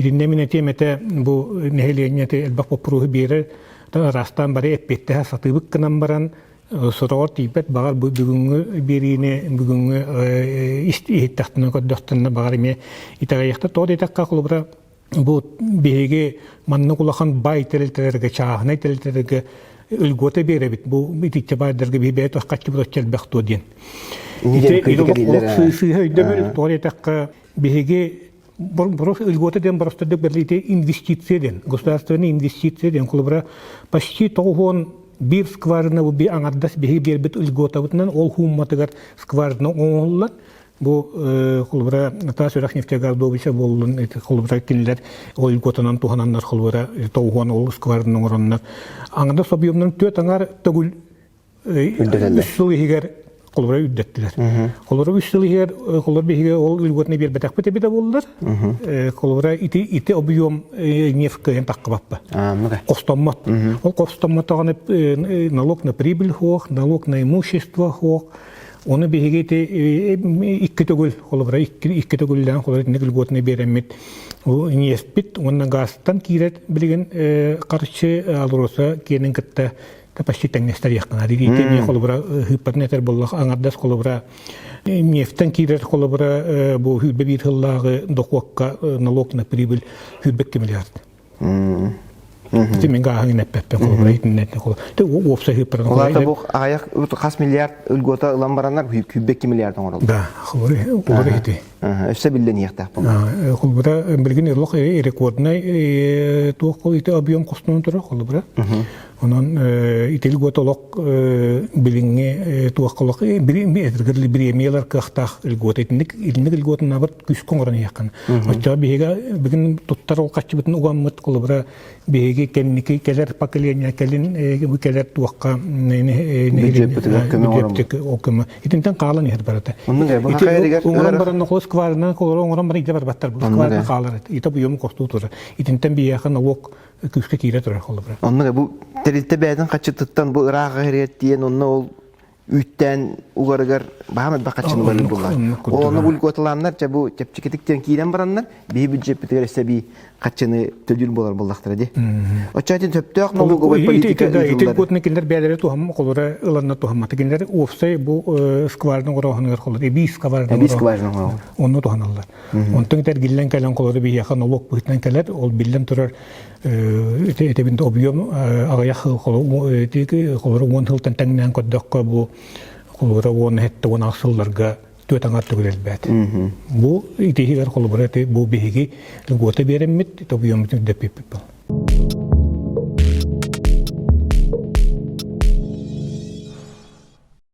Итиннэ мин этиэм этэ бу нэһилиэнньэ элбэх боппуруоһу биэрэр, араастаан бары эппиэттэһэ сатыыбыт гынан баран сороҕор тиийбэт баҕар бу бүгүҥҥү биэриини бүгүҥҥү иһиттэхтинэ көрдөхтөнө баҕар эмиэ итэҕэйиэхтэ тоҕо диэтэххэ холобура бу биһиги маннык улахан баай тэрилтэлэргэ чааһынай тэрилтэлэргэ льгота биэрэбит бу итиччэ баайдарга биһи бэйэ хаччыбыт оччо элбэх дуо диэн ити сыыһа өйдөбүл тоҕо диэтэххэ биһиги льгота диэн боростуойдук бэриллиитэ инвестиция диэн государственная инвестиция диэн холобура почти 91 скважина бу аҥардас биһиги биэрбит льготабытынан ол хуумматыгар скважина оҥоһуллар бу холобура таас үрэх нефтегаз буоллун холобура кинилэр ол льготанан туһананнар холобура тоҕуһуон ол скважина оҥороннор аҥардас объемнарын түөрт аҥар төгүл үс сыл иһигэр холобура үрдэттилэр. Холобура үс сыл иһигэр холобура биһиги ол льготны биэрбэтэхпит эбитэ буоллар. Холобура ити ити объем нефть кыайан таххыбаппа. Хостоммот. Ол хостоммотоҕуна налог на прибыль хуох, налог на имущество хуох. Оны биһиги ити икки төгүл холобура икки төгүллээн холобура итинник льготны биэрэммит нефтьпит уонна газтан киирэр билигин харчы АЛРОСА киэнин кытта почти тэҥнэстэриэххэ наада. Ити эмиэ холобура ыыппатын этэр буоллах аҥардас холобура нефтэн киирэр холобура бу сүүрбэ биир сыллааҕы дохуокка налог на прибыль 22 миллиард. Ити мин гааһын эппэппин холобура итиннэ уопсай ыыппатын. Олата бу аҕыйах хас миллиард льгота ылан бараннар 22 миллиард оҥороллор. Да, холобура ити. Өссө биллэниэхтээх буолла. Холобура билигин олох рекорднай туох ити объем хостонон турар холобура. Онон итил гот олох билиҥҥи туох олох бириэмийэлэр кыахтаах льгота итинник итинник льготун абыт күүскэ оҥорон иһиэххин. Оччоҕо биһиги бүгүн туттар ол хаччыбытын угаммыт холобура биһиги кэнники кэлэр поколение кэлин кэлэр туохха көмө итинтэн хаалан иһэр барыта. Оҥорон баран холос скважинаны оҥорон баран итэ барбаттар скважина хаалар итэ буйому хостуу турар. Итинтэн биһиэхэ налог күүскэ киирэ турар холобура. Оннук бу тэрилтэ бэйэтин хаччытыттан бу ыраах иһэригэр тиийэн онно ол үүттээн угарыгар баһаам элбэх хаччыны угарыр буоллар. Ол онно бу льготалааннар чэ бу чэпчэкитик диэн киирэн бараннар биһи бюджеппитигэр өссө эбии хаччыны төлүүр буолар буоллахтара дии. Оччо итин сөптөөх налоговай политика ыытыллар. Ити льготны кинилэр бэйэлэрэ туһам холура ыланна туһаммата. Кинилэр уопсай бу скважина оҥорооһунугар холур эбии скважина эбии скважина онно туһаналлар. Онтон эргиллэн кэлэн холоро биһиэхэ нолуок быһыытынан кэлэр, ол биллэн турар этэбин объем аҕыйах холоро уон сылтан тэҥнээн көрдөххө бу холобура уон сэттэ уон аҕыс сылларга түөрт аҥар төгүл элбээтэ. Бу итиһигэр холобура бу биһиги льгота биэрэммит, объеммутун үрдэппиппит.